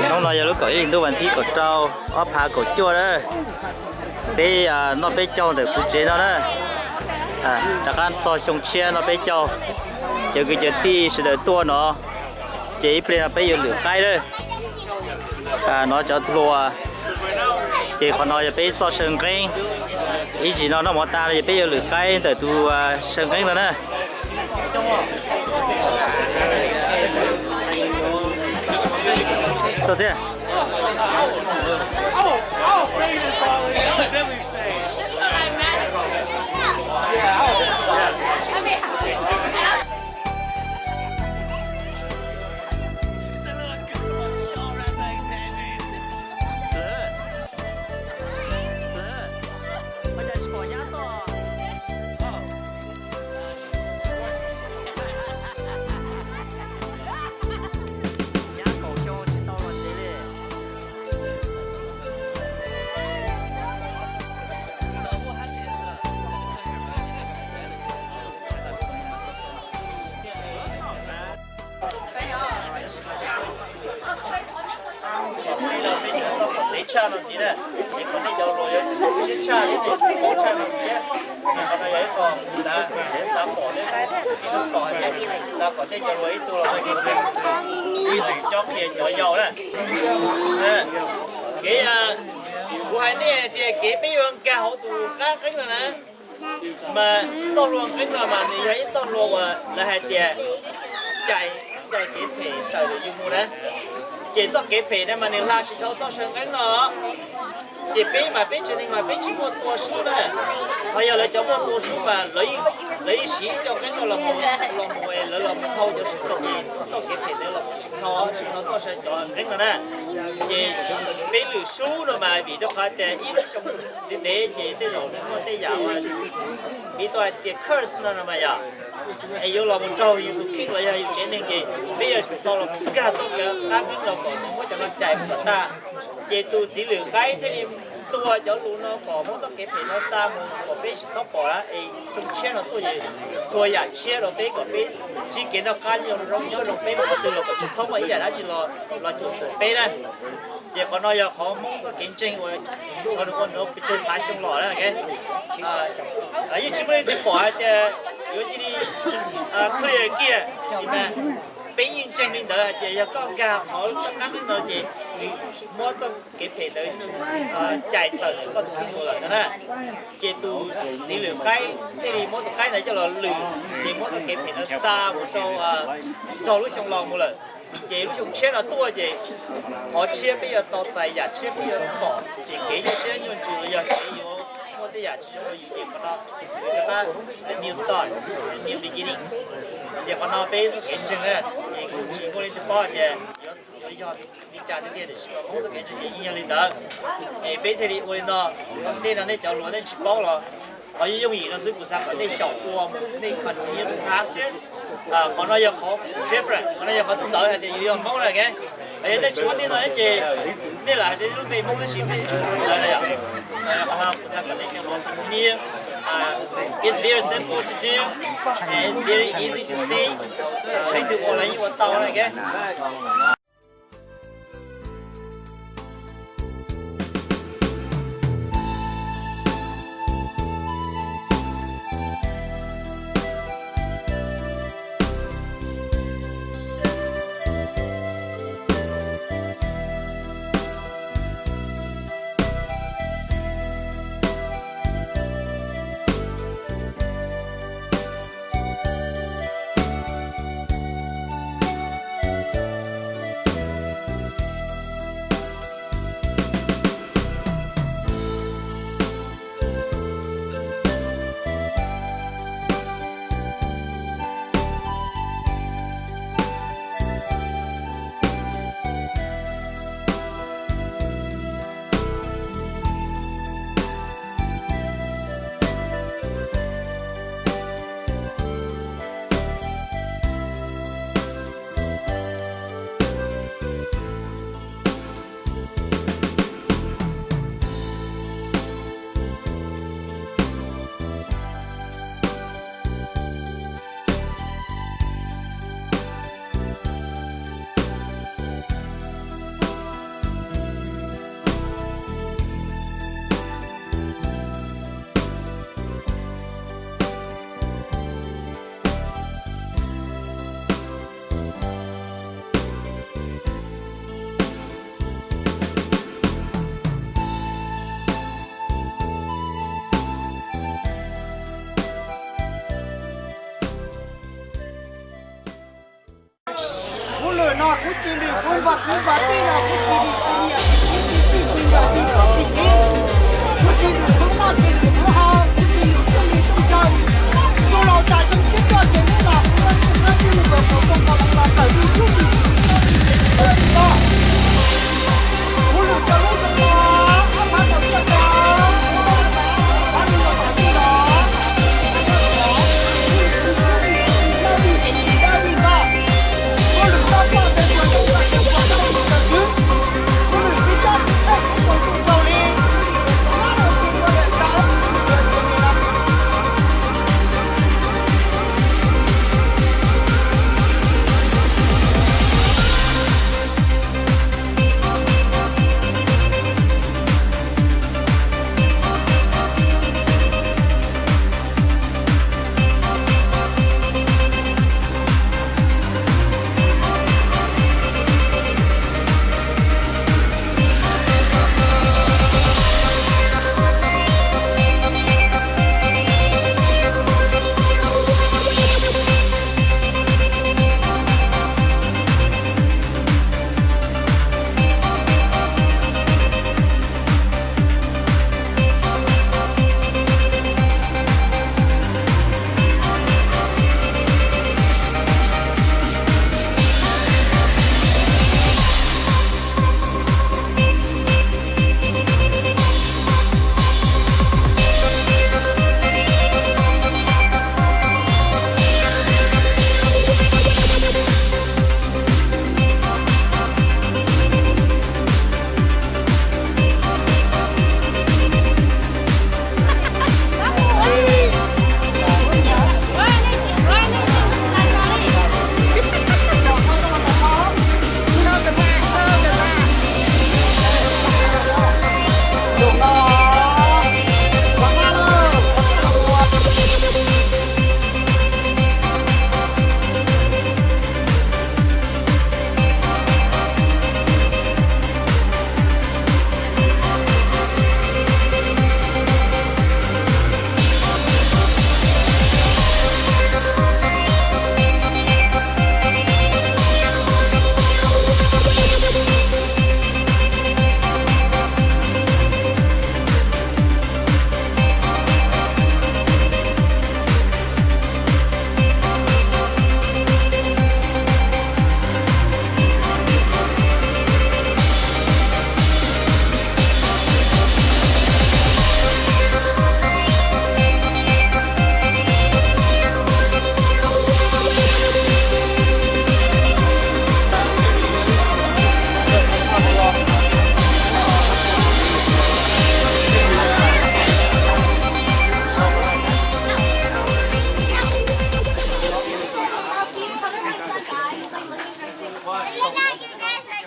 Hnub no yog lub kaum ib hlis ntuj vas thib kaum rau, ob phav kaum cuaj na. Peb noj peb caug ntawm kuv tsev no na. Rov qab txog xyoo tshiab noj peb caug, cov kwv cov tij sawv daws tuaj no, ces ib pliag no peb yuav lwm qaib lawm. No cov hluas, ces qhov no yog peb txoj saw nqeeb. Ib tsam no noj mov tas no yog peb yuav lwm qaib ntawm tus saw nqeeb no na. Txaus tshaj no ntxiv na, es kom nej cov hluas yuav siab tshaj thiab paub tshaj no ntxiv. Qhov no yog ib qho xav, xav pom, xav kom, xav kom nej cov hluas ib tug los ib tug coj qhia cov yau na. Kev, kuv hais nej tias kev peb yuav nkag hauv tus qab nqeeb no na, mas txoj hlua nqeeb no mas nws yog ib txoj hlua uas lawv hais tias cais, cais kev phem tawm yus mus na. Ces txoj kev phem na mas nws hla tsis dhau txoj saw nqeeb no. Ces peb mas peb tsev neeg mas peb tsis muaj tua sub na. Ho yog lawv cov muaj tua sub mas lawv yeej siv cov nqeeb no los, los mus, lawv los mus thau cov sub no ces txoj kev phem ntawd los tsis dhau, tsis dhau txoj saw cov nqeeb no na. Ces peb lwm sub no mas vim rau qhov tias ib lub xyoo ntev ntev ces tej zaum nws muaj tej yam uas vim tau hais tias curse no no mas yog es yuav los mus raug yus tus kheej los yog yus tsev neeg ces peb yuav tsum tau los mus nkag txoj qab nqeeb no kom nws muab cov no cais mus kom tag. Ces tus txiv lwm qaib thiaj li tua cov lus no kom muab txoj kev phem no xa mus kom peb tsis txhob pom na. Es xyoo tshiab no tuaj ces txhua yam tshiab rau peb kom peb ntsib kev noj qab nyob zoo, peb mus qhov twg los kom tsis txhob muaj ib yam dab tsi los, los cuam tshuam peb na. Ces qhov no yog qhov Hmoob txoj kev ntseeg uas tshov nws ua nws pes tsawg phav xyoo los na. Yeej tsis muaj leej twg pom hais tias yuav cia li clear kiag, tab sis mas peb yeej ntseeg li ntawd hais tias yog koj nkag qhov txoj qab nqeeb no ces nws muab txoj kev phem ntawd cais tawm ntawm koj tus kheej mus lawm no na. Ces tus txiv lwm qaib thiaj li muab tus qaib ntawd coj los lwm, ces muab txoj kev phem ntawd xa mus rau, rau lub xyoo los mus lawm. Ces lub xyoo tshiab no tuaj ces qhov tshiab peb yuav tau txais, yam tshiab peb yuav pom, ces kev nyuaj siab nyuaj ntsws los yog kev yuav muaj tej yam tsis zoo rau yus ces qhov no rov qab new start, new beginning. Ces qhov no peb txoj kev ntseeg na, ces kuj tsis muaj leej twg paub tias yuav, yuav yog li cas tiag tiag, tiam sis mas Hmoob txoj kev ntseeg ces yeej yog li ntawd. Es peb thiaj li ua li no, tej no nej cov hluas nej tsis paub los qhov yooj yooj yim no xwb, kuv xav kom nej xyaum ua, nej continue to practice. Qhov no yog qhov different, qhov no yog qhov txawv hais tias yus yog Hmoob na. Yog nej tsis paub tej no ces nej lam hais tias lub npe Hmoob tab sis nej tsis txawv na yom. Qhov no kuv xav kom nej cov hluas continue. It's very simple to do and it's very easy to see. Leej twg ua los yeej ua tau na. Kuv vam kwv vam tij los kuv tsis dim tsis nyiam tsis txiv tsis txij tsis nkawm tsis txom tsis txiv, kuv tsis lwm hnub noj tsis lwm hnub haus, kuv tsis lwm txuj li txuj cai. Txuj laus tas tseem tshiab tuaj ces hnub no kuv muab txuj qab txuj nkawm puas tau nkaus los tawm txuj txuj txuj txuj txuj txuj